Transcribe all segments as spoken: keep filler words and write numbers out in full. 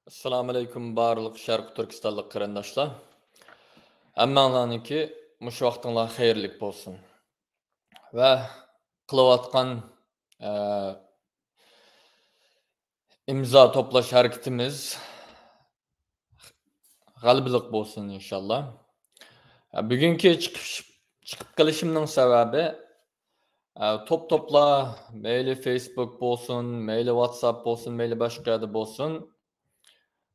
ئەسسالامۇئەلەيكۇم، بارلىق شەرقىي تۈركىستانلىق قېرىنداشلار. ھەممەڭلارنىڭكى مۇشۇ ۋاقتىڭلار خەيرلىك بولسۇن. ۋە قىلىۋاتقان، ئە، ئىمزا توپلاش ھەرىكىتىمىز غەلىبىلىك بولسۇن ئىنشاللا. ئە، بۈگۈنكى چىقىش، چىقىپ قېلىشىمنىڭ سەۋەبى، ئە، توپ توپلا، مەيلى فېيسبۇك بولسۇن، مەيلى ۋاتساپ بولسۇن، مەيلى باشقا يەردە بولسۇن،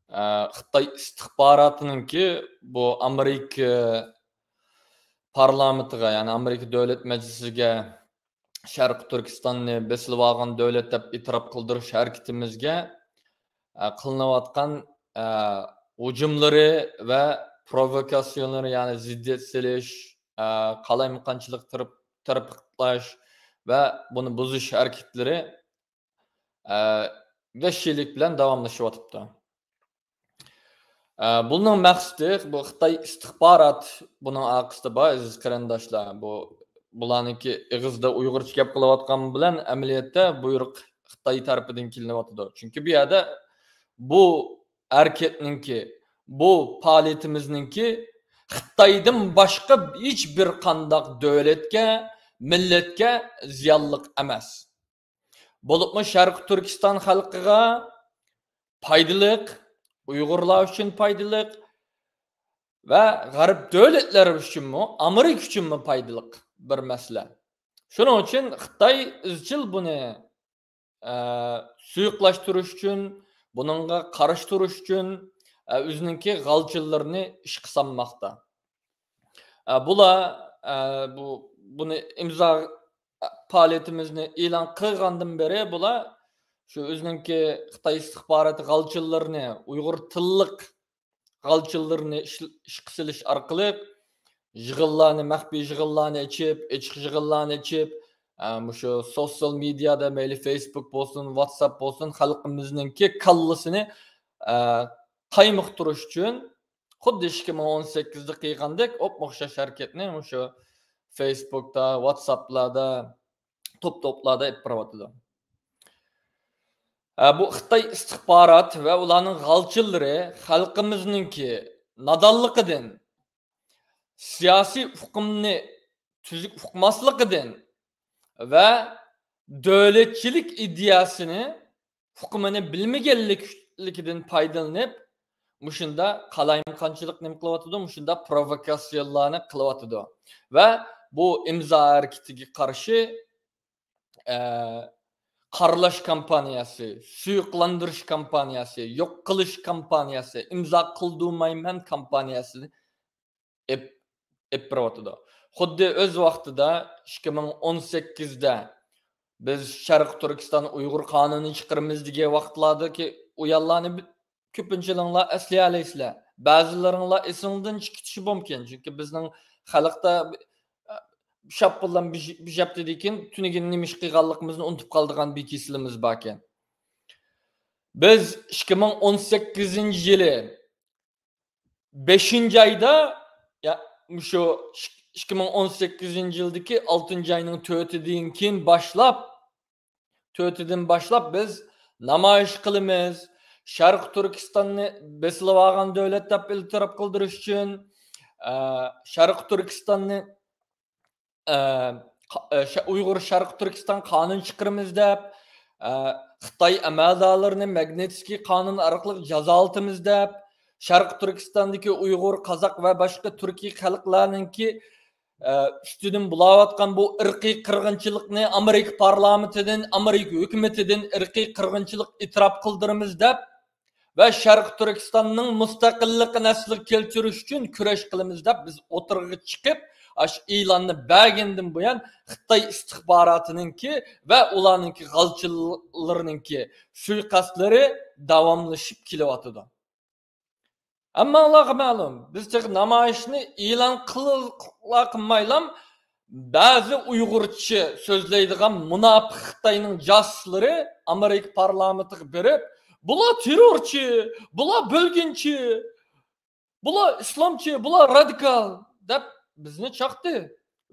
ئە، خىتاي ئىستىخباراتىنىڭكى بۇ ئامېرىكا پارلامېنتىغا، يەنى ئامېرىكا دۆلەت مەجلىسىگە شەرقىي تۈركىستاننى بېسىلىۋالغان دۆلەت دەپ ئېتىراپ قىلدۇرۇش ھەرىكىتىمىزگە، ئە، قىلىنىۋاتقان، ئە، ھۇجۇملىرى ۋە پروۋوكاتسىيىلىرى، يەنى زىددىيەت سېلىش، ئە، قالايمىقانچىلىق تەرپ-، تەرەپلاش ۋە بۇنى بۇزۇش ھەرىكەتلىرى، ئە، ۋەھشىيلىك بىلەن داۋاملىشىۋاتىپتۇ. ئە، بۇنىڭ مەقسىتى، بۇ خىتاي ئىستىخبارات بۇنىڭ ئارقىسىدا بار، ئەزىز قېرىنداشلار. بۇ، بۇلارنىڭكى ئېغىزدا ئۇيغۇرچە گەپ قىلىۋاتقان بىلەن ئەمەلىيەتتە بۇيرۇق خىتاي تەرىپىدىن كېلىنىۋاتىدۇ. چۈنكى بۇ يەردە بۇ ھەرىكەتنىڭكى، بۇ پائالىيىتىمىزنىڭكى خىتايدىن باشقا ھېچ بىر قانداق دۆلەتكە، مىللەتكە زىيانلىق ئەمەس. بولۇپمۇ شەرقىي تۈركىستان خەلقىگە پايدىلىق، ئۇيغۇرلار ئۈچۈن پايدىلىق ۋە غەرب دۆلەتلىرى ئۈچۈنمۇ، ئامېرىكا ئۈچۈنمۇ پايدىلىق بىر مەسىلە. شۇنىڭ ئۈچۈن خىتاي ئىزچىل بۇنى، ئە، سۇيۇقلاشتۇرۇش ئۈچۈن، بۇنىڭغا قارشى تۇرۇش ئۈچۈن، ئە، ئۆزىنىڭكى غالچىلىرىنى ئىشقا سالماقتا. ئە، بۇلار، ئە، بۇ، بۇنى ئىمزا پائالىيىتىمىزنى ئېلان قىلغاندىن بېرى بۇلار شۇ ئۆزىنىڭكى خىتاي ئىستىخباراتى غالچىلىرىنى، ئۇيغۇر تىللىق غالچىلىرىنى ئىش-، ئىشقا سېلىش ئارقىلىق يىغىنلارنى، مەخپىي يىغىنلارنى ئېچىپ، ئېچىق يىغىنلارنى ئېچىپ، ئە، مۇشۇ سوتسىيال مېدىيادا مەيلى فېيسبۇك بولسۇن، ۋاتساپ بولسۇن، خەلقىمىزنىڭكى كاللىسىنى، ئە، قايمۇقتۇرۇش ئۈچۈن خۇددى ئىككى مىڭ ئون سەككىزدە قىلغاندەك ئوپمۇئوخشاش ھەرىكەتنى مۇشۇ فېيسبۇكتا، ۋاتساپلاردا، توپ-توپلاردا ئېلىپ بېرىۋاتىدۇ. ھە، بۇ خىتاي ئىستىخبارات ۋە ئۇلارنىڭ غالچىلىرى خەلقىمىزنىڭكى نادانلىقىدىن، سىياسىي ئۇقۇمنى تۈزۈك ئۇقماسلىقىدىن ۋە دۆلەتچىلىك ئىدىيەسىنى، ئۇقۇمىنى بىلمىگەنلىكىدىن پايدىلىنىپ، مۇشۇنداق قالايمىقانچىلىق نېمە قىلىۋاتىدۇ، مۇشۇنداق پروۋوكاتسىيىلارنى قىلىۋاتىدۇ. ۋە بۇ ئىمزا ھەرىكىتىگە قارشى، ئە، قارىلاش كامپانىيەسى، سۇيۇقلاندۇرۇش كامپانىيەسى، يوق قىلىش كامپانىيەسى، ئىمزا قىلدۇرمايمەن كامپانىيەسىنى ئېپ-، ئېلىپ بېرىۋاتىدۇ. خۇددى ئۆز ۋاقتىدا ئىككى مىڭ ئون سەككىزدە بىز شەرقىي تۈركىستان ئۇيغۇر قانۇنى چىقىرىمىز دېگەن ۋاقىتلاردىكى ئۇيانلارنى بى-، كۆپىنچىلىرىڭلار ئەسلىيەلەيسىلەر. بەزىلىرىڭلار ئېسىڭدىن چىقىشى مۇمكىن. چۈنكى بىزنىڭ خەلقتە شاپپىلان بىر، بىر ھەپتىدىن كېيىن تۈنۈگۈن نېمە ئىش قىلغانلىقىمىزنى ئۇنتۇپ قالىدىغان بىر كېسىلىمىز باركەن. بىز ئىككى مىڭ ئون سەككىزىنچى يىلى بەشىنچى ئايدا، يا، مۇشۇ ئىككى مىڭ ئون سەككىزىنچى يىلدىكى ئالتىنچى ئاينىڭ تۆتىدىن كېيىن باشلاپ، تۆتىدىن باشلاپ بىز نامايىش قىلىمىز. شەرقىي تۈركىستاننى بېسىلىۋالغان دۆلەت دەپ ئېتىراپ قىلدۇرۇش ئۈچۈن، ئە، شەرقىي تۈركىستاننى، ئە، قا-، ئە، شە-، ئۇيغۇر شەرقىي تۈركىستان قانۇن چىقىرىمىز دەپ، ئە، خىتاي ئەمەلدارلىرىنى ماگنىتسكىي قانۇن ئارقىلىق جازالىتىمىز دەپ، شەرقىي تۈركىستاندىكى ئۇيغۇر، قازاق ۋە باشقا تۈركىي خەلقلەرنىڭكى ئە، ئۈستىدىن بولاۋاتقان بۇ ئىرقىي قىرغىنچىلىقنى ئامېرىكا پارلامېنتىدىن، ئامېرىكا ھۆكۈمىتىدىن ئىرقىي قىرغىنچىلىق ئېتىراپ قىلدۇرىمىز دەپ ۋە شەرقىي تۈركىستاننىڭ مۇستەقىللىقىنى ئەسلىگە كەلتۈرۈش ئۈچۈن كۈرەش قىلىمىز دەپ بىز ئوتتۇرىغا چىقىپ، ئاشۇ ئېلاننى بەرگەندىن بۇيان خىتاي ئىستىخباراتىنىڭكى ۋە ئۇلارنىڭكى غالچىلىرىنىڭكى سۇيىقەستلىرى داۋاملىشىپ كېلىۋاتىدۇ. ھەممىڭلارغا مەلۇم، بىز تېخى نامايىشنى ئېلان قىلىلا قىلمايلام، بەزى ئۇيغۇرچە سۆزلەيدىغان مۇناپىق خىتاينىڭ جاسۇسلىرى ئامېرىكا پارلامېنتىغا بېرىپ، «بۇلار تېررورچى، بۇلار بۆلگۈنچى، بۇلار ئىسلامچى، بۇلار رادىكال» دەپ بىزنى چاقتى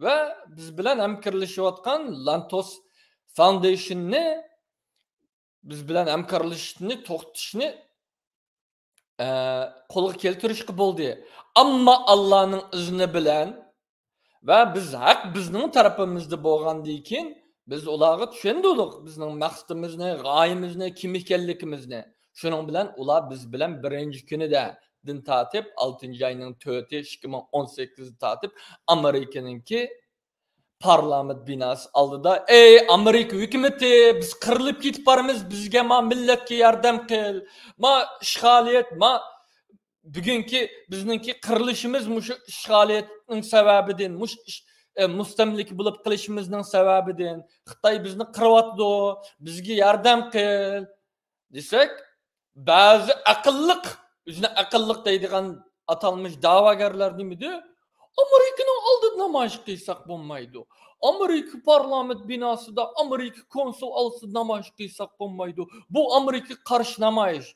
ۋە بىز بىلەن ھەمكارلىشىۋاتقان لانتوس فاوندېيشننى بىز بىلەن ھەمكارلىشىشنى توختىتىشنى ئە، قولغا كەلتۈرۈشكە بولدى. ئەمما ئاللانىڭ ئىزنى بىلەن ۋە بىز ھەق بىزنىڭ تەرىپىمىزدە بولغاندىن كېيىن، بىز ئۇلارغا چۈشەندۈردۇق بىزنىڭ مەقسىتىمىزنى، غايىمىزنى، كىم ئىكەنلىكىمىزنى. شۇنىڭ بىلەن ئۇلار بىز بىلەن بىرىنچى كۈنىدە، دىن تارتىپ، ئالتىنچى ئاينىڭ تۆتى، ئىككى مىڭ ئون سەككىزدىن تارتىپ، ئامېرىكىنىڭكى پارلامېنت بىناسى ئالدىدا، «ئەي ئامېرىكا ھۆكۈمىتى، بىز قىرىلىپ كېتىپ بارىمىز، بىزگە، ما مىللەتكە ياردەم قىل، ما ئىشغالىيەت، ما بۈگۈنكى بىزنىڭكى قىرىلىشىمىز مۇشۇ ئىشغالىيەتنىڭ سەۋەبىدىن، مۇشۇ ئىش-، ئە، مۇستەملىكە بولۇپ قېلىشىمىزنىڭ سەۋەبىدىن، خىتاي بىزنى قىرىۋاتىدۇ، بىزگە ياردەم قىل» دېسەك، بەزى ئەقىللىق، ئۆزىنى ئەقىللىق دەيدىغان ئاتالمىش دەۋاگەرلەر نېمە دېدى؟ «ئامېرىكىنىڭ ئالدىدا نامايىش قىلساق بولمايدۇ. ئامېرىكا پارلامېنت بىناسىدا، ئامېرىكا كونسۇل ئالدىدا نامايىش قىلساق بولمايدۇ. بۇ ئامېرىكىغا قارشى نامايىش.»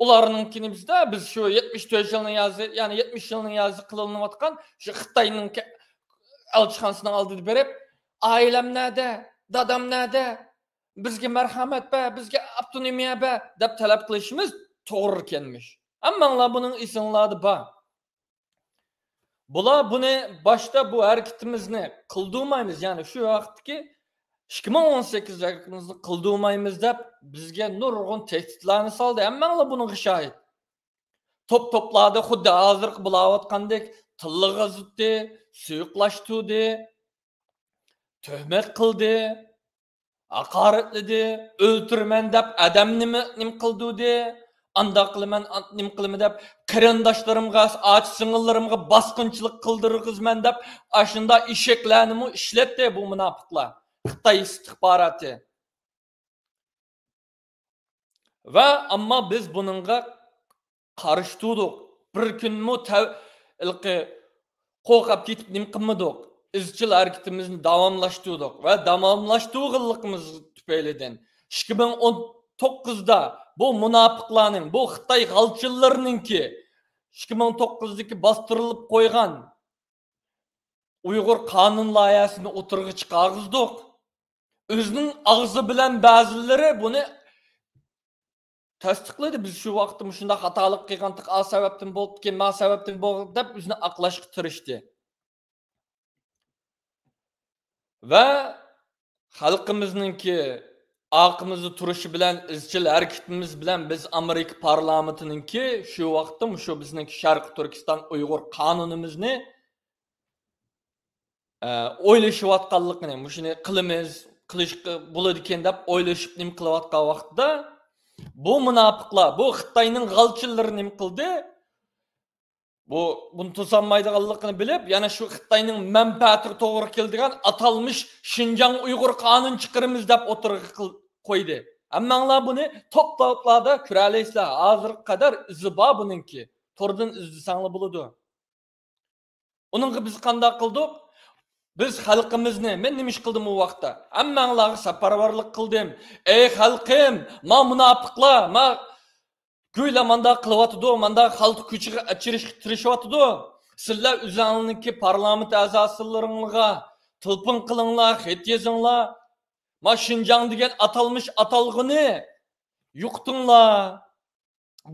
ئۇلارنىڭكىنى بىزدە، بىز شۇ يەتمىش تۆت يىلنىڭ يازى، يەنى يەتمىش يىلنىڭ يازى قىلىنىۋاتقان شۇ خىتاينىڭ كە-، ئەلچىخانىسىنىڭ ئالدىدا بېرىپ، «ئائىلەم نەدە؟ دادام نەدە؟ بىزگە مەرھەمەت بەر، بىزگە ئاپتونومىيە بەر» دەپ تەلەپ قىلىشىمىز توغرا ئىكەنمىش. ھەممەڭلار بۇنىڭ ئېسىڭلاردا بار. بۇلار بۇنى باشتا بۇ ھەرىكىتىمىزنى قىلدۇرمايمىز، يەنى شۇ ۋاقىتتىكى ئىككى مىڭ ئون سەككىز ھەرىكىتىمىزنى قىلدۇرمايمىز دەپ بىزگە نۇرغۇن تەھدىتلەرنى سالدى. ھەممەڭلار بۇنىڭغا شاھىت. توپ-توپلاردا خۇددى ھازىرقى بولاۋاتقاندەك تىللىغۇزدى، سۇيۇقلاشتۇردى، تۆھمەت قىلدى، ھاقارەتلىدى، ئۆلتۈرىمەن دەپ ئادەمنىمۇ نېمە قىلدۇردى، ئانداق قىلىمەن، ئان-، نېمە قىلىمەن دەپ قېرىنداشلىرىمغا، ئاچا-سىڭىللىرىمغا باسقۇنچىلىق قىلدۇرغۇزىمەن دەپ ئاشۇنداق ئېشەكلەرنىمۇ ئىشلەتتى بۇ مۇناپىقلار، خىتاي ئىستىخباراتى. ۋە ئەمما بىز بۇنىڭغا قارشى تۇردۇق. بىر كۈنمۇ تەۋ-، ھېلىقى قورقۇپ كېتىپ نېمە قىلمىدۇق. ئىزچىل ھەرىكىتىمىزنى داۋاملاشتۇردۇق ۋە داۋاملاشتۇرغانلىقىمىز تۈپەيلىدىن ئىككى مىڭ ئون توققۇزدا بۇ مۇناپىقلارنىڭ، بۇ خىتاي غالچىلىرىنىڭكى ئىككى مىڭ توققۇزدىكى باستۇرۇلۇپ قويغان ئۇيغۇر قانۇن لايىھەسىنى ئوتتۇرىغا چىقارغۇزدۇق. ئۆزىنىڭ ئاغزى بىلەن بەزىلىرى بۇنى تەستىقلىدى، «بىز شۇ ۋاقىتتا مۇشۇنداق خاتالىق قىلغانتۇق، ئا سەۋەبتىن بولۇپتىكەن، ما سەۋەبتىن بولدى» دەپ ئۆزىنى ئاقلاشقا تىرىشتى. ۋە خەلقىمىزنىڭكى ئارقىمىزدا تۇرۇشى بىلەن، ئىزچىل ھەرىكىتىمىز بىلەن بىز ئامېرىكا پارلامېنتىنىڭكى شۇ ۋاقىتتا مۇشۇ بىزنىڭكى شەرقىي تۈركىستان ئۇيغۇر قانۇنىمىزنى، ئە، ئويلىشىۋاتقانلىقىنى، مۇشۇنى قىلىمىز، قىلىشقا بولىدىكەن دەپ ئويلىشىپ نېمە قىلىۋاتقان ۋاقتىدا، بۇ مۇناپىقلار، بۇ خىتاينىڭ غالچىلىرى نېمە قىلدى؟ بۇ، بۇنى توسالمايدىغانلىقىنى بىلىپ، يەنە شۇ خىتاينىڭ مەنپەئەتىگە توغرا كېلىدىغان ئاتالمىش شىنجاڭ ئۇيغۇر قانۇن چىقىرىمىز دەپ ئوتتۇرىغا قىل-، قويدى. ھەممەڭلار بۇنى توپ-توپلاردا كۆرەلەيسىلەر. ھازىرغا قەدەر ئىزى بار بۇنىڭكى. توردىن ئىزدىسەڭلار بولىدۇ. ئۇنىڭغا بىز قانداق قىلدۇق؟ بىز خەلقىمىزنى، مەن نېمە ئىش قىلدىم ئۇ ۋاقىتتا؟ ھەممەڭلارغا سەپەرۋەرلىك قىلدىم. ئەي خەلقىم، ما مۇناپىقلار، ما گويلا مانداق قىلىۋاتىدۇ، مانداق خەلقنى كوچىغا ئەچىرىشكە تىرىشىۋاتىدۇ. سىلەر ئۆزۈڭلارنىڭكى پارلامېنت ئەزاسىلىرىڭلارغا تېلېفون قىلىڭلار، خەت يېزىڭلار. ما شىنجاڭ دېگەن ئاتالمىش ئاتالغۇنى يوقىتىڭلار.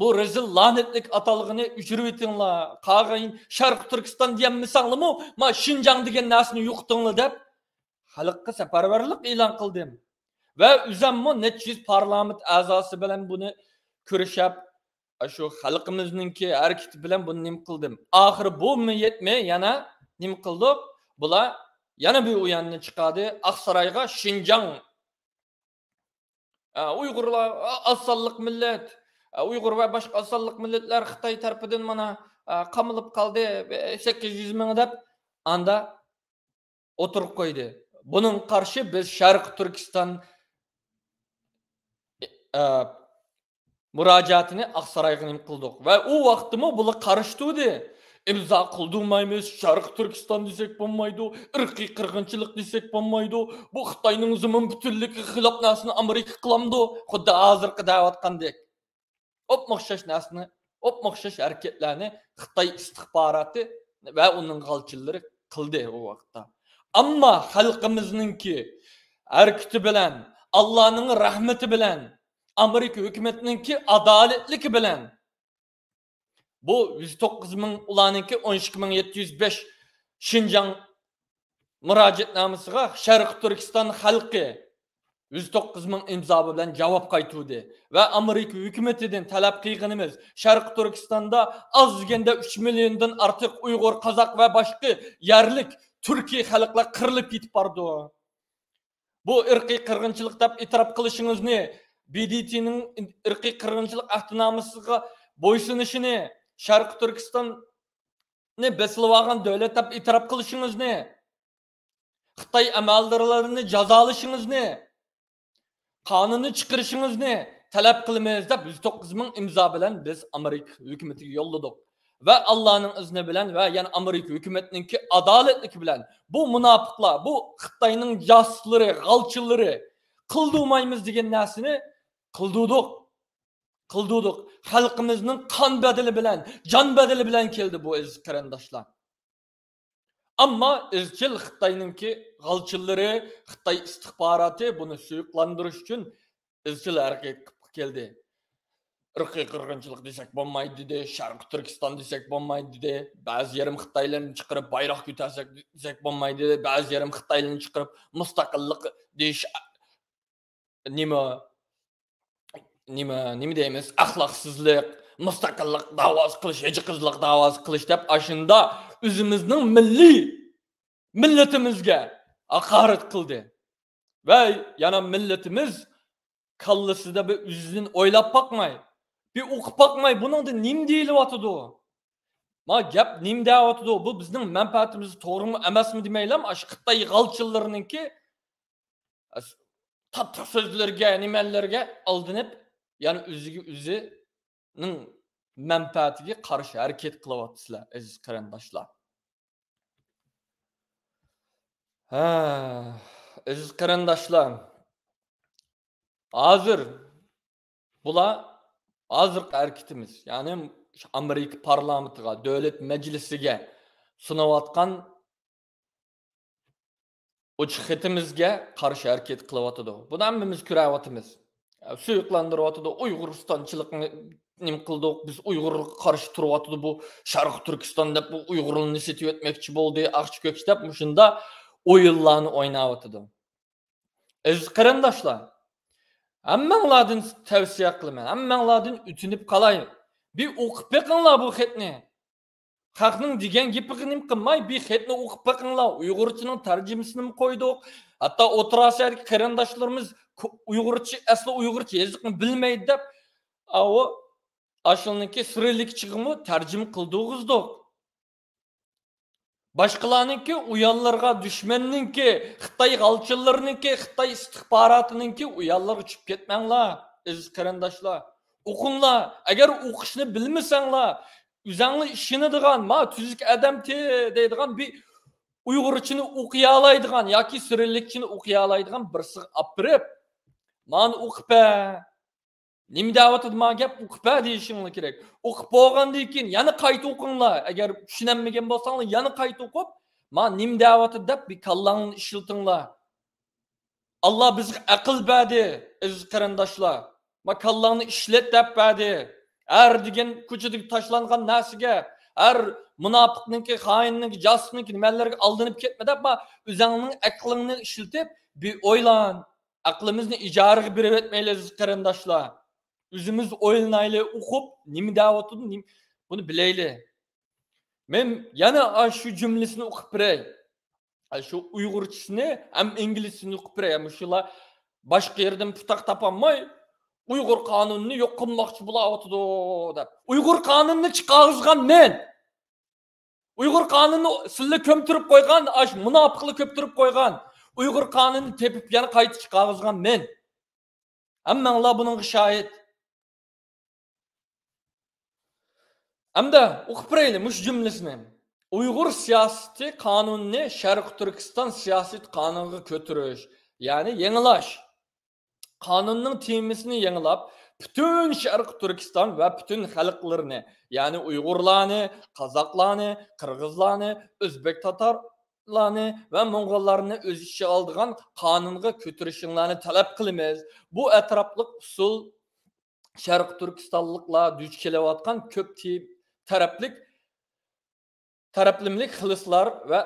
بۇ رەزىل لانەتلىك ئاتالغۇنى ئۆچۈرۈۋېتىڭلار. قالغان شەرقىي تۈركىستان دېيەلمىسەڭلىمۇ، ما شىنجاڭ دېگەن نەرسىنى يوقىتىڭلار دەپ، خەلققە سەپەرۋەرلىك ئېلان قىلدىم. ۋە ئۆزەممۇ نەچچە يۈز پارلامېنت ئەزاسى بىلەن بۇنى كۆرۈشەپ، شۇ خەلقىمىزنىڭكى ھەرىكىتى بىلەن بۇنى نېمە قىلدىم. ئاخىرى بۇمۇ يەتمەي يەنە نېمە قىلدۇق؟ بۇلار يەنە بىر ئويۇننى چىقاردى. ئاقسارايغا شىنجاڭ، ئە، ئۇيغۇرلار، ئە، ئاز سانلىق مىللەت، ئە، ئۇيغۇر ۋە باشقا ئاز سانلىق مىللەتلەر خىتاي تەرىپىدىن مانا، ئە، قامىلىپ قالدى، سەككىز يۈز مىڭ دەپ ئاندا ئوتتۇرىغا قويدى. بۇنىڭغا قارشى بىز شەرقىي تۈركىستان، ئە، مۇراجىئەتىنى ئاقسارايغا نېمە قىلدۇق. ۋە ئۇ ۋاقىتتىمۇ بۇلار قارشى تۇردى. ئىمزا قىلدۇرمايمىز، شەرقىي تۈركىستان دېسەك بولمايدۇ، ئىرقىي قىرغىنچىلىق دېسەك بولمايدۇ، بۇ خىتاينىڭ زېمىن پۈتۈنلۈكىگە خىلاپ نەرسىنى ئامېرىكا قىلامدۇ؟ خۇددى ھازىرقى دەۋاتقاندەك. ئوپمۇئوخشاش نەرسىنى، ئوپمۇئوخشاش ھەرىكەتلەرنى خىتاي ئىستىخباراتى ۋە ئۇنىڭ غالچىلىرى قىلدى ئۇ ۋاقىتتا. ئەمما خەلقىمىزنىڭكى ھەرىكىتى بىلەن، ئاللانىڭ رەھمىتى بىلەن، ئامېرىكا ھۆكۈمىتىنىڭكى ئادالەتلىكى بىلەن بۇ يۈز توققۇز مىڭ، ئۇلارنىڭكى ئون ئىككى مىڭ يەتتە يۈز بەش شىنجاڭ مۇراجىئەتنامىسىغا شەرقىي تۈركىستان خەلقى يۈز توققۇز مىڭ ئىمزا بىلەن جاۋاب قايتۇردى. ۋە ئامېرىكا ھۆكۈمىتىدىن تەلەپ قىلغىنىمىز، شەرقىي تۈركىستاندا ئاز دېگەندە ئۈچ مىليوندىن ئارتۇق ئۇيغۇر، قازاق ۋە باشقا يەرلىك تۈركىي خەلقلەر قىرىلىپ كېتىپ بارىدۇ. بۇ ئىرقىي قىرغىنچىلىق دەپ ئېتىراپ قىلىشىڭىزنى، ب د ت نىڭ ئىرقىي قىرغىنچىلىق ئەھدىنامىسىغا بويسۇنۇشىنى، شەرقىي تۈركىستاننى بېسىلىۋالغان دۆلەت دەپ ئېتىراپ قىلىشىڭىزنى، خىتاي ئەمەلدارلىرىنى جازالىشىڭىزنى، قانۇننى چىقىرىشىڭىزنى تەلەپ قىلىمىز دەپ يۈز توققۇز مىڭ ئىمزا بىلەن بىز ئامېرىكا ھۆكۈمىتىگە يوللىدۇق. ۋە ئاللانىڭ ئىزنى بىلەن ۋە يەنە ئامېرىكا ھۆكۈمىتىنىڭكى ئادالەتلىكى بىلەن بۇ مۇناپىقلار، بۇ خىتاينىڭ جاسۇسلىرى، غالچىلىرى قىلدۇرمايمىز دېگەن نەرسىنى قىلدۇردۇق. قىلدۇردۇق. خەلقىمىزنىڭ قان بەدىلى بىلەن، جان بەدىلى بىلەن كەلدى بۇ، ئەزىز قېرىنداشلار. ئەمما ئىزچىل خىتاينىڭكى غالچىلىرى، خىتاي ئىستىخباراتى بۇنى سۇيۇقلاندۇرۇش ئۈچۈن ئىزچىل ھەرىكەت قىلىپ كەلدى. ئىرقىي قىرغىنچىلىق دېسەك بولمايدۇ دېدى، شەرقىي تۈركىستان دېسەك بولمايدۇ دېدى، بەزى يېرىم خىتايلارنى چىقىرىپ بايراق كۆتەرسەك دېسەك بولمايدۇ دېدى، بەزى يېرىم خىتايلارنى چىقىرىپ مۇستەقىللىق دېيىش، نېمە، نېمە، نېمە دەيمىز، ئەخلاقسىزلىق، مۇستەقىللىق داۋاسى قىلىش، ھېچقىزلىق داۋاسى قىلىش دەپ ئاشۇندا ئۆزىمىزنىڭ مىللىي مىللىتىمىزگە ھاقارەت قىلدى. ۋە يەنە مىللىتىمىز كاللىسىدا بىر ئۆزىدىن ئويلاپ باقماي، بىر ئوقۇپ باقماي، بۇنىڭدا نېمە دېيىلىۋاتىدۇ؟ ما گەپ نېمە دەۋاتىدۇ؟ بۇ بىزنىڭ مەنپەئەتىمىزگە توغرىمۇ ئەمەسمۇ دېمەيلەم، ئاشۇ خىتاي غالچىلىرىنىڭكى تاتلىق سۆزلىرىگە، نېمەلىرىگە ئالدىنىپ، يەنى ئۆزىگە ئۆزىنىڭ مەنپەئەتىگە قارشى ھەرىكەت قىلىۋاتىسىلەر، ئەزىز قېرىنداشلار. ھە، ئەزىز قېرىنداشلار، ھازىر بۇلار ھازىرقى ھەرىكىتىمىز، يەنى ئامېرىكا پارلامېنتىغا، دۆلەت مەجلىسىگە سۇنۇۋاتقان ئوچۇق خېتىمىزگە قارشى ھەرىكەت قىلىۋاتىدۇ. بۇنى ھەممىمىز كۆرۈۋاتىمىز. سۇيۇقلاندۇرۇۋاتىدۇ. ئۇيغۇرىستانچىلىقنى نېمە قىلدۇق؟ بىز ئۇيغۇرغا قارشى تۇرۇۋاتىدۇ بۇ شەرقىي تۈركىستان دەپ، بۇ ئۇيغۇرلارنى سېتىۋەتمەكچى بولدى، ئاقچا كۆكچە دەپ مۇشۇنداق ئويۇنلارنى ئويناۋاتىدۇ. ئەزىز قېرىنداشلار، ھەممەڭلاردىن تەۋسىيە قىلىمەن، ھەممەڭلاردىن ئۆتۈنۈپ قالاي. بىر ئوقۇپ بېقىڭلار بۇ خەتنى. خەقنىڭ دېگەن گېپىگە نېمە قىلماي، بىر خەتنى ئوقۇپ بېقىڭلار. ئۇيغۇرچىنىڭ تەرجىمىسىنىمۇ قويدۇق. ھەتتا ئوتتۇرا ئاسىيادىكى قېرىنداشلىرىمىز كو-، ئۇيغۇرچە، ئەسلى ئۇيغۇرچە يېزىقنى بىلمەيدۇ دەپ، ئاۋۇ، ئاشۇنىڭكى سىرىلىكچىغىمۇ تەرجىمە قىلدۇرغۇزدۇق. باشقىلارنىڭكى ئۇيانلىرىغا، دۈشمەننىڭكى، خىتاي غالچىلىرىنىڭكى، خىتاي ئىستىخباراتىنىڭكى ئۇيانلىرىغا چۈشۈپ كەتمەڭلار، ئەزىز قېرىنداشلار. ئوقۇڭلار. ئەگەر ئوقۇشنى بىلمىسەڭلار، ئۆزەڭلار ئىشىنىدىغان، ما تۈزۈك ئادەمتى دەيدىغان بىر ئۇيغۇرچىنى ئوقۇيالايدىغان ياكى سىرىلىكچىنى ئوقۇيالايدىغان بىرسىغا ئاپىرىپ، مانا ئوقۇپ بەر. نېمە دەۋاتىدۇ ما گەپ؟ ئوقۇپ بەر دېيىشىڭلار كېرەك. ئوقۇپ بولغاندىن كېيىن يەنە قايتا ئوقۇڭلار. ئەگەر چۈشىنەلمىگەن بولساڭلار يەنە قايتا ئوقۇپ، ما نېمە دەۋاتىدۇ دەپ بىر كاللاڭلارنى ئىشلىتىڭلار. ئاللا بىزگە ئەقىل بەردى، ئەزىز قېرىنداشلار. ما كاللاڭنى ئىشلەت دەپ بەردى. ھەر دېگەن كوچىدىكى تاشلانغان نەرسىگە، ھەر مۇناپىقنىڭكى، خائىننىڭكى، جاسۇسنىڭكى نېمەلىرىگە ئالدىنىپ كەتمە دەپ، ما ئۆزەڭنىڭ ئەقلىڭنى ئىشلىتىپ بىر ئويلان. ئەقلىمىزنى ئىجارىگە بېرىۋەتمەيلى، ئەزىز قېرىنداشلار. ئۆزىمىز ئويلىنايلى، ئوقۇپ، نېمە دەۋاتىدۇ، نېمە، بۇنى بىلەيلى. مەن يەنە ئاشۇ جۈملىسىنى ئوقۇپ بېرەي. ئاشۇ ئۇيغۇرچىسىنى ھەم ئىنگلىزچىسىنى ئوقۇپ بېرەي. مۇشۇلار باشقا يەردىن پۇتاق تاپالماي، ئۇيغۇر قانۇنىنى يوق قىلماقچى بولاۋاتىدۇ، دەپ. ئۇيغۇر قانۇنىنى چىقارغۇزغان مەن. ئۇيغۇر قانۇنىنى سىللە كۆمتۈرۈپ قويغان، ئاش مۇناپىقلار كۆمتۈرۈپ قويغان ئۇيغۇر قانۇنىنى تېپىپ يەنە قايتا چىقارغۇزغان مەن. ھەممەڭلار بۇنىڭغا شاھىت. ئەمدى ئوقۇپ بېرەيلى مۇشۇ جۈملىسىنى. ئۇيغۇر سىياسىتى قانۇنىنى شەرقىي تۈركىستان سىياسىي قانۇنىغا كۆتۈرۈش، يەنى يېڭىلاش. قانۇننىڭ تېمىسىنى يېڭىلاپ، پۈتۈن شەرقىي تۈركىستان ۋە پۈتۈن خەلقلىرىنى، يەنى ئۇيغۇرلارنى، قازاقلارنى، قىرغىزلارنى، ئۆزبېك تاتارلارنى ۋە موڭغۇللارنى ئۆز ئىچىگە ئالىدىغان قانۇنغا كۆتۈرۈشۈڭلارنى تەلەپ قىلىمىز. بۇ ئەتراپلىق ئۇسۇل شەرقىي تۈركىستانلىقلار دۇچ كېلىۋاتقان كۆپ تى-، تەرەپلىك تەرەپلىمىلىك خىلىسلار ۋە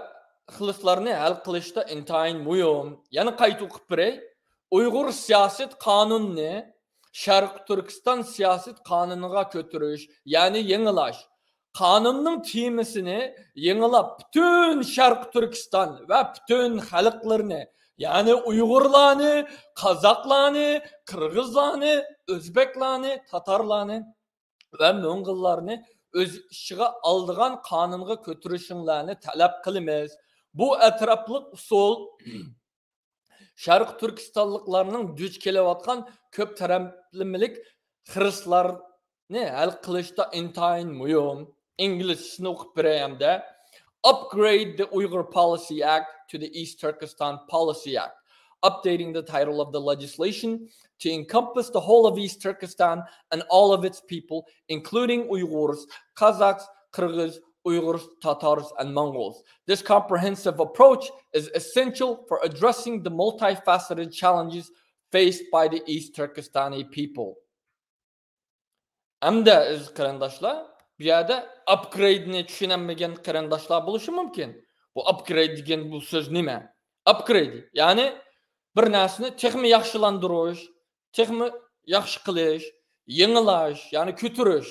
خىلىسلارنى ھەل قىلىشتا ئىنتايىن مۇھىم. يەنە قايتا ئوقۇپ بېرەي. ئۇيغۇر سىياسەت قانۇنىنى شەرقىي تۈركىستان سىياسەت قانۇنىغا كۆتۈرۈش، يەنى يېڭىلاش. قانۇننىڭ تېمىسىنى يېڭىلاپ، پۈتۈن شەرقىي تۈركىستان ۋە پۈتۈن خەلقلىرىنى، يەنى ئۇيغۇرلارنى، قازاقلارنى، قىرغىزلارنى، ئۆزبەكلارنى، تاتارلارنى ۋە موڭغۇللارنى ئۆز ئىچىگە ئالىدىغان قانۇنغا كۆتۈرۈشۈڭلارنى تەلەپ قىلىمىز. بۇ ئەتراپلىق ئۇسۇل شەرقىي تۈركىستانلىقلارنىڭ دۇچ كېلىۋاتقان كۆپ تەرەپلىمىلىك خىرىسلارنى ھەل قىلىشتا ئىنتايىن مۇھىم. ئىنگلىزچىسىنى ئوقۇپ بېرەي ئەمدى. Upgrade the Uyghur Policy Act to the East Turkestan Policy Act, updating the title of the legislation to encompass the whole of East Turkestan and all of its people, including Uyghurs, Kazakhs, Kyrgyz, Uyghurs, Tatars, and Mongols. This comprehensive approach is essential for addressing the multifaceted challenges faced by the East Turkestani people. ئەمدى ئەزىز قېرىنداشلار، بۇ يەردە ئاپگرېيدنى چۈشىنەلمىگەن قېرىنداشلار بولۇشى مۇمكىن. بۇ ئاپگرېيد دېگەن بۇ سۆز نېمە؟ ئاپگرېيد، يەنى بىر نەرسىنى تېخىمۇ ياخشىلاندۇرۇش، تېخىمۇ ياخشى قىلىش، يېڭىلاش، يەنى كۆتۈرۈش.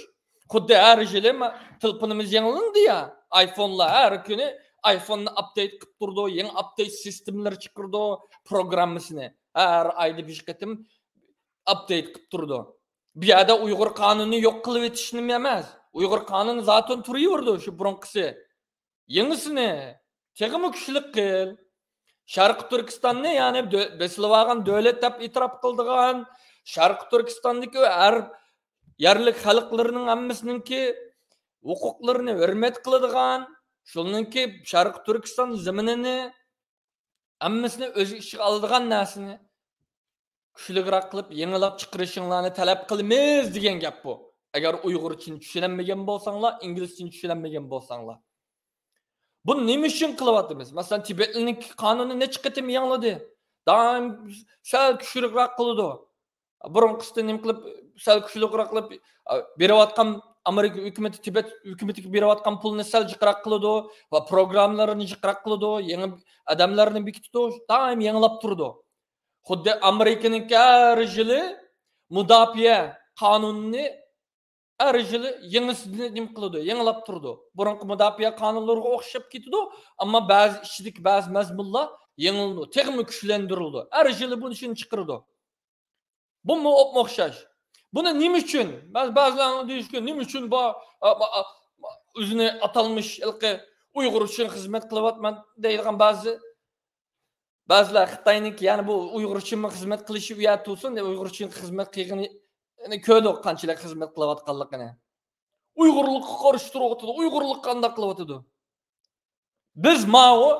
خۇددى ھەر يىلى ما-، تېلېفونىمىز يېڭىلىنىدۇ يا، ئايفونلار ھەر كۈنى ئايفوننى ئاپدېيت قىلىپ تۇرىدۇ، يېڭى ئاپدېيت سىستېمىلىرى چىقىرىدۇ، پروگراممىسىنى. ھەر ئايدا بىر قېتىم ئاپدېيت قىلىپ تۇرىدۇ. بۇ يەردە ئۇيغۇر قانۇنىنى يوق قىلىۋېتىش نېمە ئەمەس. ئۇيغۇر قانۇنى زاتەن تۇرۇۋېرىدۇ، شۇ بۇرۇنقىسى. يېڭىسىنى تېخىمۇ كۈچلۈك قىل. شەرقىي تۈركىستاننى، يەنى دۆ-، بېسىلىۋالغان دۆلەت دەپ ئېتىراپ قىلىدىغان، شەرقىي تۈركىستاندىكى ھەر يەرلىك خەلقلىرىنىڭ ھەممىسىنىڭكى ھوقۇقلىرىنى ھۆرمەت قىلىدىغان، شۇنىڭكى شەرقىي تۈركىستان زېمىنىنى ھەممىسىنى ئۆز ئىچىگە ئالىدىغان نەرسىنى كۈچلۈكرەك قىلىپ، يېڭىلاپ چىقىرىشىڭلارنى تەلەپ قىلىمىز دېگەن گەپ بۇ. ئەگەر ئۇيغۇرچىنى چۈشىنەلمىگەن بولساڭلار، ئىنگلىزچىنى چۈشىنەلمىگەن بولساڭلار. بۇنى نېمە ئۈچۈن قىلىۋاتىمىز؟ مەسىلەن، تىبەتلىنىڭكى قانۇنى نەچچە قېتىم يېڭىلىدى. دائىم سەل كۈچلۈكرەك قىلىدۇ. بۇرۇنقىسىدا نېمە قىلىپ، سەل كۈچلۈكرەك قىلىپ، ئا، بېرىۋاتقان ئامېرىكا ھۆكۈمىتى، تىبەت ھۆكۈمىتىگە بېرىۋاتقان پۇلنى سەل جىقراق قىلىدۇ ۋە پروگراممىلارنى جىقراق قىلىدۇ، يېڭى ئادەملەرنى بېكىتىدۇ، دائىم يېڭىلاپ تۇرىدۇ. خۇددى ئامېرىكىنىڭكى ھەر يىلى مۇداپىئە قانۇنىنى ھەر يىلى يېڭىسىنى نېمە قىلىدۇ، يېڭىلاپ تۇرىدۇ. بۇرۇنقى مۇداپىئە قانۇنلىرىغا ئوخشاپ كېتىدۇ، ئەمما بەزى ئىچىدىكى بەزى مەزمۇنلار يېڭىلىنىدۇ، تېخىمۇ كۈچلەندۈرۈلىدۇ. ھەر يىلى بۇنى شۇنى چىقىرىدۇ. بۇمۇ ئوخشاش. بۇنى نېمە ئۈچۈن؟ بەز-، بەزىلەر دېيىشكى، نېمە ئۈچۈن بۇ، ئا، ئا، ئا، ئۆزىنى ئاتالمىش ھېلىقى ئۇيغۇر ئۈچۈن خىزمەت قىلىۋاتىمەن دەيدىغان بەزى، بەزىلەر خىتاينىڭكى، يەنى بۇ ئۇيغۇر ئۈچۈنمۇ خىزمەت قىلىشى ئۇ يەردە تۇرسۇن، ئۇيغۇر ئۈچۈن خىزمەت قىلغىنى، يەنى كۆردۇق قانچىلىك خىزمەت قىلىۋاتقانلىقىنى. ئۇيغۇرلۇققا قارشى تۇرۇۋاتىدۇ، ئۇيغۇرلۇق قانداق قىلىۋاتىدۇ؟ بىز ماۋۇ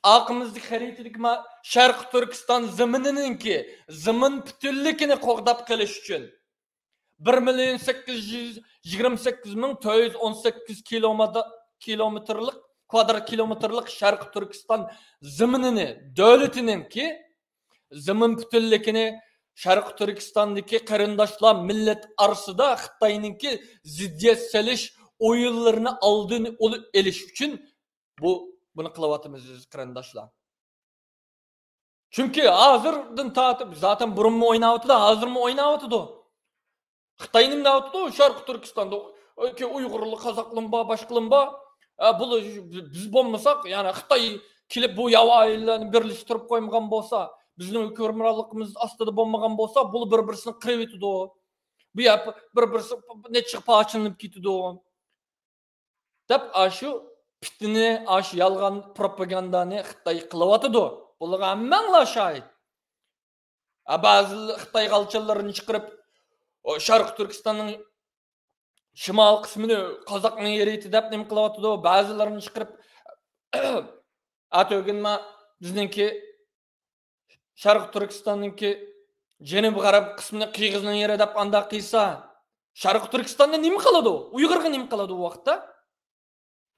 ئارقىمىزدىكى خەرىتىدىكى ما-، شەرقىي تۈركىستان زېمىنىنىڭكى زېمىن پۈتۈنلۈكىنى قوغداپ قېلىش ئۈچۈن بىر مىليون سەككىز يۈز يىگىرمە سەككىز مىڭ تۆت يۈز ئون سەككىز كىلومېتىر، كىلومېتىرلىق، كۋادرات كىلومېتىرلىق شەرقىي تۈركىستان زېمىنىنى، دۆلىتىنىڭكى زېمىن پۈتۈنلۈكىنى شەرقىي تۈركىستاندىكى قېرىنداشلار مىللەت ئارىسىدا خىتاينىڭكى زىددىيەت سېلىش ئويۇنلىرىنى ئالدىنى ئېلىش ئۈچۈن بۇ، بۇنى قىلىۋاتىمىز، ئەزىز قېرىنداشلار. چۈنكى ھازىردىن تارتىپ، زاتەن بۇرۇنمۇ ئويناۋاتىدۇ، ھازىرمۇ ئويناۋاتىدۇ. خىتاي نېمە دەۋاتىدۇ؟ شەرقىي تۈركىستاندا ئۇيغۇرلار، قازاقلىرمۇ بار، باشقىلىرمۇ بار. ئە، بۇلار، بىز بولمىساق، يەنى خىتاي كېلىپ بۇ ياۋايىلارنى بىرلەشتۈرۈپ قويمىغان بولسا، بىزنىڭ ھۆكۈمرانلىقىمىز ئاستىدا بولمىغان بولسا، بۇلار بىر-بىرسىنى قىرىۋېتىدۇ. بۇ يەر بىر-بىرسى نەچچە پارچىلىنىپ كېتىدۇ. دەپ ئاشۇ پىتنىنى، ئاشۇ يالغان پروپاگاندانى خىتاي قىلىۋاتىدۇ. بۇلارغا ھەممەڭلار شاھىت. ھە، بەزى خىتاي غالچىلىرىنى چىقىرىپ، ئو، شەرقىي تۈركىستاننىڭ شىمال قىسمىنى قازاقنىڭ يېرى دەپ نېمە قىلىۋاتىدۇ؟ بەزىلىرىنى چىقىرىپ، ئاتۆگۈنما بىزنىڭكى شەرقىي تۈركىستاننىڭكى جەنۇبىي غەرب قىسمىنى قىرغىزنىڭ يېرى دەپ ئانداق قىلسا، شەرقىي تۈركىستاندا نېمە قالىدۇ؟ ئۇيغۇرغا نېمە قالىدۇ ئۇ ۋاقىتتا؟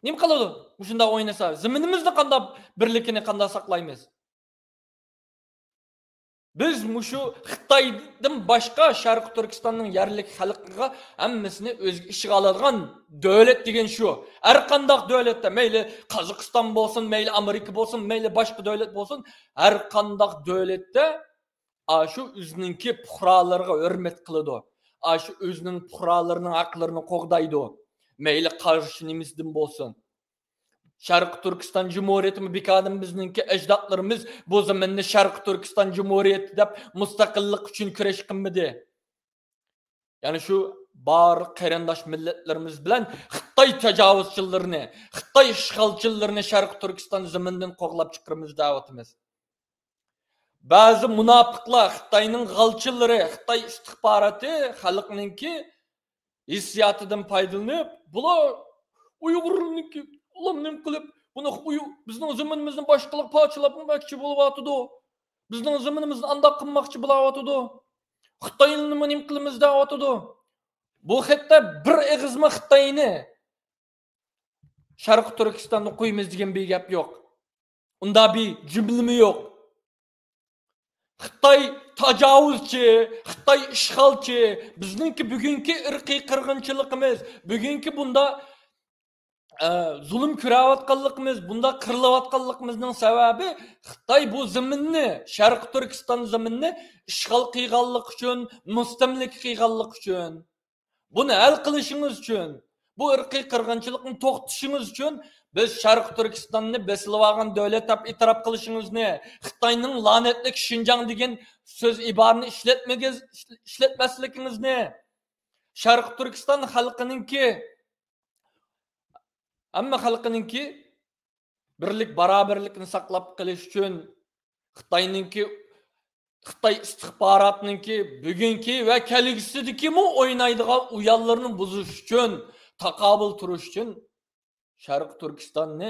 نېمە قالىدۇ؟ مۇشۇنداق ئوينىسا، زېمىنىمىزنى قانداق، بىرلىكىنى قانداق ساقلايمىز؟ بىز مۇشۇ خىتايدىن باشقا شەرقىي تۈركىستاننىڭ يەرلىك خەلقىگە ھەممىسىنى ئۆزىگە ئىشىغا ئالىدىغان دۆلەت دېگەن شۇ. ھەر قانداق دۆلەتتە، مەيلى قازاقىستان بولسۇن، مەيلى ئامېرىكا بولسۇن، مەيلى باشقا دۆلەت بولسۇن، ھەر قانداق دۆلەتتە ئاشۇ ئۆزىنىڭكى پۇقرالىرىغا ھۆرمەت قىلىدۇ. ئاشۇ ئۆزىنىڭ پۇقرالىرىنىڭ ھەقلىرىنى قوغدايدۇ. مەيلى قارشى نېمىسىدىن بولسۇن. شەرقىي تۈركىستان جۇمھۇرىيىتىمۇ بىكاردىن بىزنىڭكى ئەجدادلىرىمىز بۇ زېمىننى شەرقىي تۈركىستان جۇمھۇرىيىتى دەپ مۇستەقىللىق ئۈچۈن كۈرەش قىلمىدى. يەنى شۇ بار قېرىنداش مىللەتلىرىمىز بىلەن خىتاي تاجاۋۇزچىلىرىنى، خىتاي ئىشغالچىلىرىنى شەرقىي تۈركىستان زېمىنىدىن قوغلاپ چىقىرىمىز دەۋاتىمىز. بەزى مۇناپىقلار، خىتاينىڭ غالچىلىرى، خىتاي ئىستىخباراتى خەلقنىڭكى ھېسسىياتىدىن پايدىلىنىپ، بۇلار ئۇيغۇرنىڭكى، ئۇلار نېمە قىلىپ، بۇنى ئۇيغ-، بىزنىڭ زېمىنىمىزنى باشقىلار پارچىلاپ يېمەكچى بولۇۋاتىدۇ. بىزنىڭ زېمىنىمىزنى ئانداق قىلماقچى بولۇۋاتىدۇ. خىتاينىمۇ نېمە قىلىمىز دەۋاتىدۇ. بۇ خەتتە بىر ئېغىزمۇ خىتاينى شەرقىي تۈركىستاندا قويىمىز دېگەن بىر گەپ يوق. ئۇنداق بىر جۈملىمۇ يوق. خىتاي تاجاۋۇزچى، خىتاي ئىشغالچى، بىزنىڭكى بۈگۈنكى ئىرقىي قىرغىنچىلىقىمىز، بۈگۈنكى بۇنداق، ئە، زۇلۇم كۆرۈۋاتقانلىقىمىز، بۇنداق قىرىلىۋاتقانلىقىمىزنىڭ سەۋەبى خىتاي بۇ زېمىننى، شەرقىي تۈركىستان زېمىنىنى ئىشغال قىلغانلىقى ئۈچۈن، مۇستەملىكە قىلغانلىقى ئۈچۈن. بۇنى ھەل قىلىشىڭىز ئۈچۈن، بۇ ئىرقىي قىرغىنچىلىقنى توختىتىشىڭىز ئۈچۈن بىز شەرقىي تۈركىستاننى بېسىلىۋالغان دۆلەت دەپ ئېتىراپ قىلىشىڭىزنى، خىتاينىڭ لانەتلىك شىنجاڭ دېگەن سۆز ئىبارىنى ئىشلەتمىگىز-، ئىشلەتمەسلىكىڭىزنى، شەرقىي تۈركىستان خەلقىنىڭكى، ھەممە خەلقىنىڭكى بىرلىك، باراۋەرلىكنى ساقلاپ قېلىش ئۈچۈن خىتاينىڭكى، خىتاي ئىستىخباراتىنىڭكى بۈگۈنكى ۋە كەلگۈسىدىكىمۇ ئوينايدىغان ئويۇنلىرىنى بۇزۇش ئۈچۈن، تاقابىل تۇرۇش ئۈچۈن شەرقىي تۈركىستاننى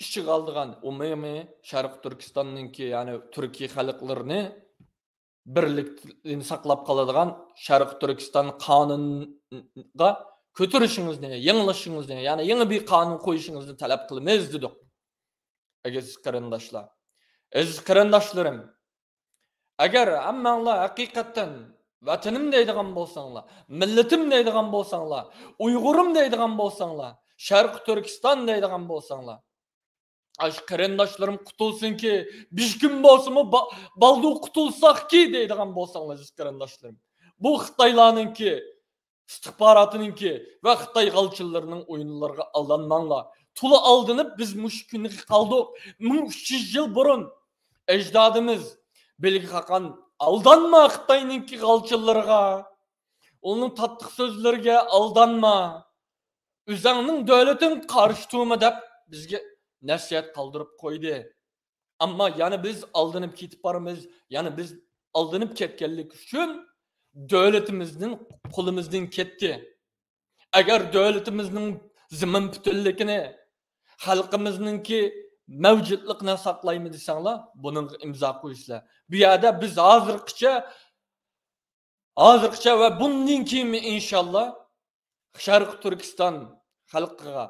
ئىچىگە ئالىدىغان، ئومۇمىي شەرقىي تۈركىستاننىڭكى، يەنى تۈركىي خەلقلىرىنى بىرلىكنى ساقلاپ قالىدىغان شەرقىي تۈركىستان قانۇنىغا كۆتۈرۈشىڭىزنى، يېڭىلىشىڭىزنى، يەنى يېڭى بىر قانۇن قويۇشىڭىزنى تەلەپ قىلىمىز، دېدۇق. ئەزىز قېرىنداشلار، ئەزىز قېرىنداشلىرىم، ئەگەر ھەممەڭلار ھەقىقەتەن ۋەتىنىم دەيدىغان بولساڭلار، مىللىتىم دەيدىغان بولساڭلار، ئۇيغۇرۇم دەيدىغان بولساڭلار، شەرقىي تۈركىستان دەيدىغان بولساڭلار، ئاشۇ قېرىنداشلىرىم قۇتۇلسۇنكى، بىر كۈن بولسىمۇ با-، بالدۇر قۇتۇلساقكى دەيدىغان بولساڭلار، ئەزىز قېرىنداشلىرىم. بۇ خىتايلارنىڭكى، ئىستىخباراتىنىڭكى ۋە خىتاي غالچىلىرىنىڭ ئويۇنلىرىغا ئالدانماڭلار. تولا ئالدىنىپ بىز مۇشۇ كۈنگە قالدۇق. مىڭ ئۈچ يۈز يىل بۇرۇن ئەجدادىمىز بىلگە قاقان، ئالدانما خىتاينىڭكى غالچىلىرىغا، ئۇنىڭ تاتلىق سۆزلىرىگە ئالدانما. ئۆزۈڭنىڭ دۆلىتىڭگە قارشى تۇرما دەپ بىزگە نەسىھەت قالدۇرۇپ قويدى. ئەمما يەنە بىز ئالدىنىپ كېتىپ بارىمىز، يەنە بىز ئالدىنىپ كەتكەنلىك ئۈچۈن دۆلىتىمىزدىن، قولىمىزدىن كەتتى. ئەگەر دۆلىتىمىزنىڭ زېمىن پۈتۈنلۈكىنى، خەلقىمىزنىڭكى مەۋجۇتلۇقىنى ساقلايمىز دېسەڭلار، بۇنىڭغا ئىمزا قويۇشسىلەر. بۇ يەردە بىز ھازىرقىچە، ھازىرقىچە ۋە بۇندىن كېيىنمۇ ئىنشاللا شەرقىي تۈركىستان خەلقىگە،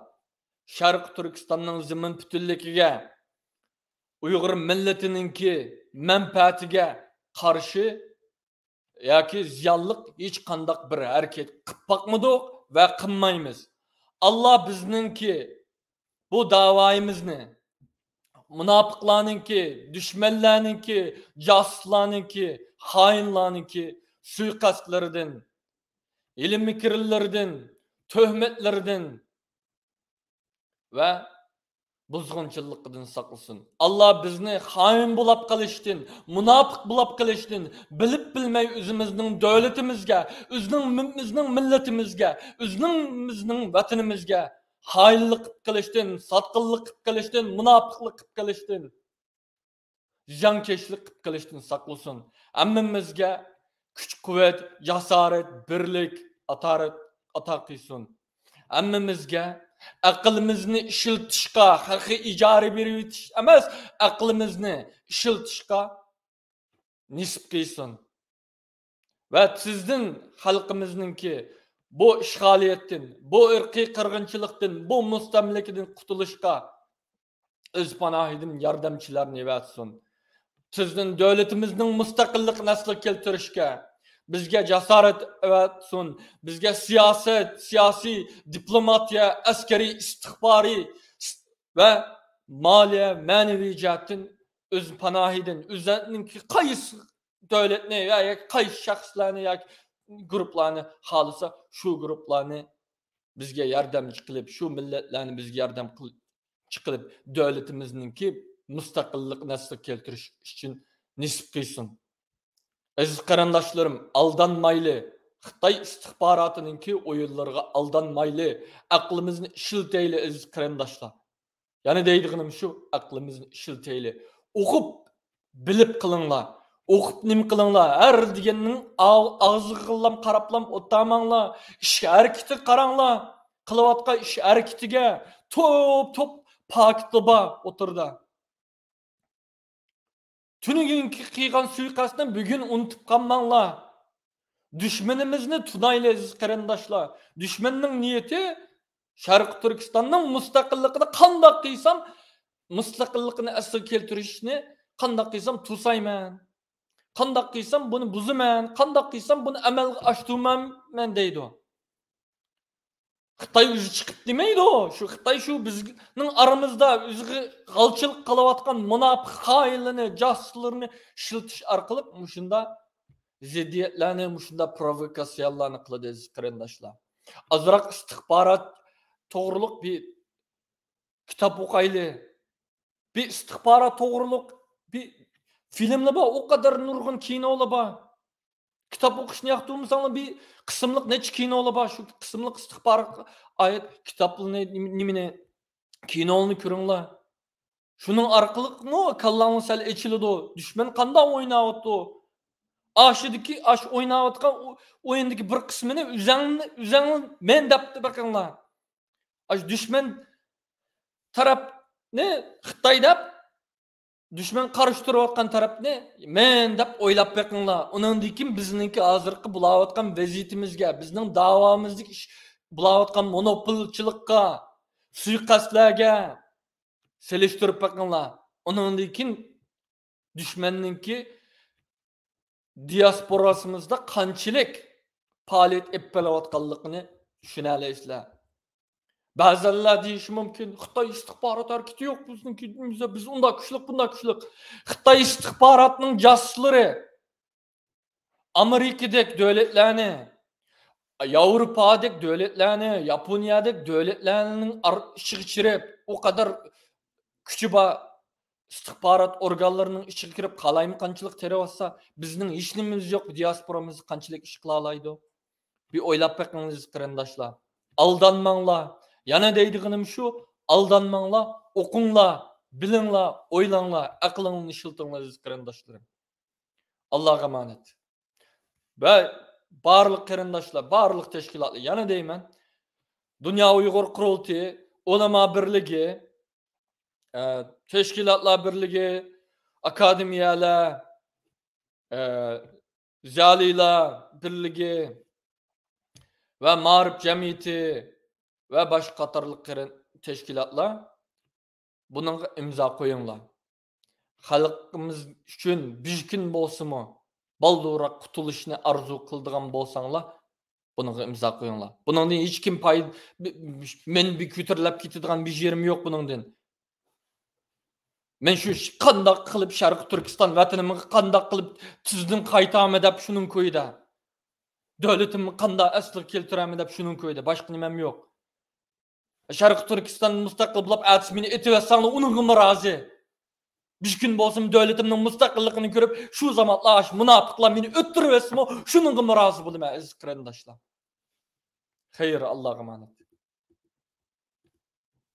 شەرقىي تۈركىستاننىڭ زېمىن پۈتۈنلۈكىگە، ئۇيغۇر مىللىتىنىڭكى مەنپەئەتىگە قارشى ياكى زىيانلىق ھېچقانداق بىر ھەرىكەت قىلىپ باقمىدۇق ۋە قىلمايمىز. ئاللا بىزنىڭكى بۇ داۋايىمىزنى مۇناپىقلارنىڭكى، دۈشمەنلەرنىڭكى، جاسۇسلارنىڭكى، خائىنلارنىڭكى سۇيىقەستلىرىدىن، ھىيلە-مىكىرلىرىدىن، تۆھمەتلىرىدىن ۋە بۇزغۇنچىلىقىدىن ساقلىسۇن. ئاللا بىزنى خائىن بولاپ قېلىشتىن، مۇناپىق بولاپ قېلىشتىن، بىلىپ بىلمەي ئۆزىمىزنىڭ دۆلىتىمىزگە، ئۆزىنىڭ، بىزنىڭ مىللىتىمىزگە، ئۆزىمىزنىڭ ۋەتىنىمىزگە خائىنلىق قىلىپ قېلىشتىن، ساتقىنلىق قىلىپ قېلىشتىن، مۇناپىقلىق قىلىپ قېلىشتىن، زىيانكەشلىك قىلىپ قېلىشتىن ساقلىسۇن. ھەممىمىزگە كۈچ-قۇۋۋەت، جاسارەت، بىرلىك، ئاتارەت ئاتا قىلسۇن. ھەممىمىزگە ئەقلىمىزنى ئىشلىتىشقا، خەققە ئىجارە بېرىۋېتىش ئەمەس، ئەقلىمىزنى ئىشلىتىشقا نېسىپ قىلسۇن. ۋە سىزدىن، خەلقىمىزنىڭكى بۇ ئىشغالىيەتتىن، بۇ ئىرقىي قىرغىنچىلىقتىن، بۇ مۇستەملىكىدىن قۇتۇلۇشقا ئۆز پاناھىدىن ياردەمچىلەرنى ئەۋەتسۇن. تېزدىن دۆلىتىمىزنىڭ مۇستەقىللىقىنى ئەسلىگە كەلتۈرۈشكە، بىزگە جاسارەت ئەۋەتسۇن، بىزگە سىياسەت، سىياسىي، دىپلوماتىيە، ئەسكەرىي، ئىستىخبارىي ۋە مالىيە، مەنىۋى جەھەتتىن ئۆز پاناھىدىن، ئۆزىنىڭكى قايسى دۆلەتنى يا، ياكى قايسى شەخسلەرنى ياكى گۇرۇپپىلارنى خالىسا، شۇ گۇرۇپپىلارنى بىزگە ياردەمچى قىلىپ، شۇ مىللەتلەرنى بىزگە ياردەم قىل-، چىقىرىپ، دۆلىتىمىزنىڭكى مۇستەقىللىقىنى ئەسلىگە كەلتۈرۈش ئۈچۈن نېسىپ قىلسۇن. ئەزىز قېرىنداشلىرىم، ئالدانمايلى. خىتاي ئىستىخباراتىنىڭكى ئويۇنلىرىغا ئالدانمايلى. ئەقلىمىزنى ئىشلىتەيلى، ئەزىز قېرىنداشلار. يەنە دەيدىغىنىم شۇ، ئەقلىمىزنى ئىشلىتەيلى. ئوقۇپ، بىلىپ قىلىڭلار. ئوقۇپ نېمە قىلىڭلار؟ ھەر دېگەننىڭ ئاغ-، ئاغزىغىلام قاراپلام ئولتۇرماڭلار. ئىش ھەرىكىتىگە قاراڭلار. قىلىۋاتقان ئىش ھەرىكىتىگە توپ-توپ پاكىتى بار ئوتتۇرىدا. تۈنۈگۈنكى قىلغان سۇيىقەستنى بۈگۈن ئۇنتۇپ قالماڭلار. دۈشمىنىمىزنى تونۇيلى، ئەزىز قېرىنداشلار. دۈشمەننىڭ نىيىتى شەرقىي تۈركىستاننىڭ مۇستەقىللىقىنى قانداق قىلسام، مۇستەقىللىقىنى ئەسلىگە كەلتۈرۈشنى قانداق قىلسام توسايمەن، قانداق قىلسام بۇنى بۇزىمەن، قانداق قىلسام بۇنى ئەمەلگە ئاشتۇرمايمەن دەيدۇ. خىتاي ئۆزى چىقىپ دېمەيدۇ. شۇ خىتاي شۇ بىزنىڭ ئارىمىزدا ئۆزىگە غالچىلىق قىلىۋاتقان مۇناپىق خائىنلىرىنى، جاسۇسلىرىنى ئىشلىتىش ئارقىلىق مۇشۇنداق زىددىيەتلەرنى، مۇشۇنداق پروۋوكاتسىيالارنى قىلىدۇ، ئەزىز قېرىنداشلار. ئازراق ئىستىخبارات توغرۇلۇق بىر كىتاب ئوقايلى. بىر ئىستىخبارات توغرۇلۇق بىر فىلىملار بار، ئۇ قەدەر نۇرغۇن كىنولار بار. كىتاب ئوقۇشنى ياقتۇرمىساڭلار، بىر قىسىملىق نەچچە كىنولار بار، شۇ قىسىملىق ئىستىخبارات ئايەت كىتابلىرىنى، نېمە-، نېمىنى، كىنولارنى كۆرۈڭلار. شۇنىڭ ئارقىلىقمۇ كاللاڭلار سەل ئېچىلىدۇ. دۈشمەن قانداق ئويناۋاتىدۇ؟ ئاشىدىكى، ئاش ئويناۋاتقان ئو-، ئويۇندىكى بىر قىسمىنى ئۆزەڭنى، ئۆزەڭ مەن دەپتۇ بېقىڭلار. ئاش دۈشمەن تەرەپنى خىتاي دەپ، دۈشمەن قارشى تۇرۇۋاتقان تەرەپنى مەن دەپ ئويلاپ بېقىڭلار. ئۇنىڭدىن كېيىن بىزنىڭكى ھازىرقى بولاۋاتقان ۋەزىيىتىمىزگە، بىزنىڭ داۋامىزدىكى ئىش، بولاۋاتقان مونوپولچىلىققا، سۇيىقەستلەرگە سېلىشتۇرۇپ بېقىڭلار. ئۇنىڭدىن كېيىن دۈشمەننىڭكى دىياسپوراسىمىزدا قانچىلىك پائالىيەت ئېلىپ بېرىۋاتقانلىقىنى چۈشىنەلەيسىلەر. بەزىلەر دېيىشى مۇمكىن، خىتاي ئىستىخبارات ھەرىكىتى يوق بىزنىڭكى، بىز ئۇنداق كۈچلۈك، بۇنداق كۈچلۈك. خىتاي ئىستىخباراتنىڭ جاسۇسلىرى ئامېرىكىدەك دۆلەتلەرنى، ياۋروپادەك دۆلەتلەرنى، ياپونىيەدەك دۆلەتلەرنىڭ ئار-، ئىچىگە چىرىپ، ئۇ قەدەر كۈچى بار ئىستىخبارات ئورگانلىرىنىڭ ئىچىگە كىرىپ قالايمىقانچىلىق تېرىۋاتسا، بىزنىڭ ھېچنېمىمىز يوق، دىياسپورامىز قانچىلىك ئىش قىلالايدۇ؟ بىر ئويلاپ بېقىڭ، ئەزىز قېرىنداشلار. ئالدانماڭلار. يەنە دەيدىغىنىم شۇ، ئالدانماڭلار، ئوقۇڭلار، بىلىڭلار، ئويلاڭلار، ئەقلىڭلارنى ئىشلىتىڭلار، ئەزىز قېرىنداشلىرىم. ئاللاغا ئامانەت. ۋە بارلىق قېرىنداشلار، بارلىق تەشكىلاتلار، يەنە دەيمەن، دۇنيا ئۇيغۇر قۇرۇلتىيى، ئۆلىما بىرلىكى، ئە، تەشكىلاتلار بىرلىكى، ئاكادېمىيەلەر، ئە، زىيالىيلار بىرلىكى ۋە مائارىپ جەمئىيىتى ۋە باشقا قاتارلىق قېرىن-، تەشكىلاتلار بۇنىڭغا ئىمزا قويۇڭلار. خەلقىمىز ئۈچۈن بىر كۈن بولسىمۇ بالدۇرراق قۇتۇلۇشنى ئارزۇ قىلىدىغان بولساڭلار، بۇنىڭغا ئىمزا قويۇڭلار. بۇنىڭدىن ھېچكىم پايدا، مەن بىر كۆتۈرۈلۈپ كېتىدىغان بىر يېرىم يوق بۇنىڭدىن. مەن شۇ ش-، قانداق قىلىپ شەرقىي تۈركىستان ۋەتىنىمگە قانداق قىلىپ تېزدىن قايتارمەن دەپ شۇنىڭ كويىدا. دۆلىتىمنى قانداق ئەسلىگە كەلتۈرەرمەن دەپ شۇنىڭ كويىدا. باشقا نېمەم يوق. شەرقىي تۈركىستان مۇستەقىل بولۇپ، ئەتىسى مېنى ئېتىۋەتسەڭلار، ئۇنىڭغىمۇ رازى. بىر كۈن بولسىمۇ دۆلىتىمنىڭ مۇستەقىللىقىنى كۆرۈپ، شۇ زامانلار ئاشۇ مۇناپىقلار مېنى ئۆلتۈرۈۋەتسىمۇ، شۇنىڭغىمۇ رازى بولىمەن، ئەزىز قېرىنداشلار. خەير، ئاللاغا ئامانەت.